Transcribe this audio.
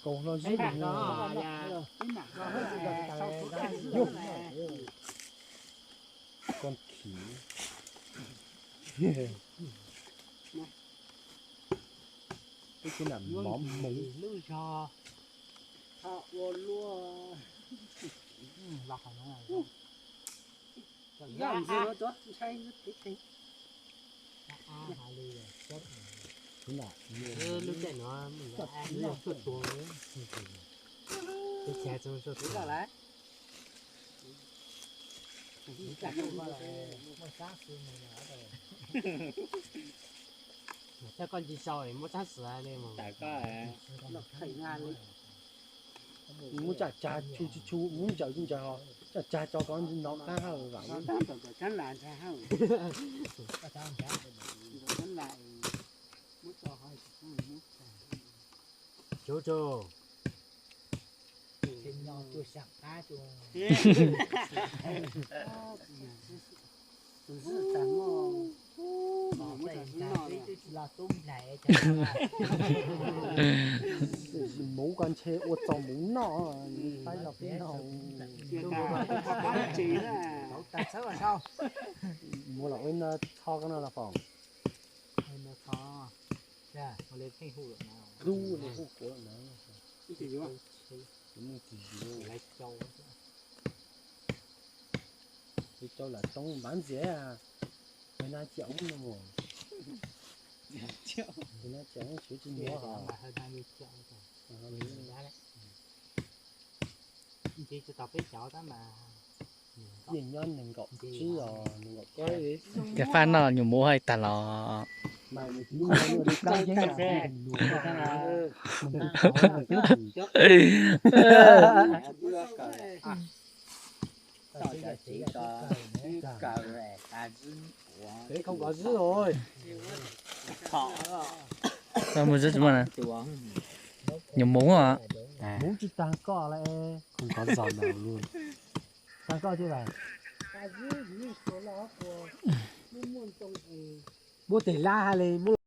Kaus hlo zib. Yog, koj khiv. Ib tug nam mov mus. Lub zog. Ua luaj. Lub caij no, thaum koj ntsis sau muab sab xwm li mas. Muab caj cag tsu tsu tsu, muab ntsaws tsis ntsaws ho, caj cag tso kov ntsis no qab hawm vam. Cov tso, muv ko ntshe ua txaus muv noj, pab los peb noj. Muab los ua no txho ko no los foom. Hlub li hu kuv na. Ib tug yuav, ib tug yuav. Tus cau lam toob npav ntxias, peb nab ciam ub no. Peb nab ciam ub tsis tsis muab os. Nce tsis tau peb cov tab mas. Yeej nyob nees nkaum tsib os, nees nkaum tsib. Cov faj noj nyuam muv hais tag los. Peb không có dữ rồi. Tao mua dữ chúng mày nè. Nhiều mống hả? Mống chứ tao có lẽ không có giò nào luôn. Tao có chứ này. Mua tỉ la hay là mua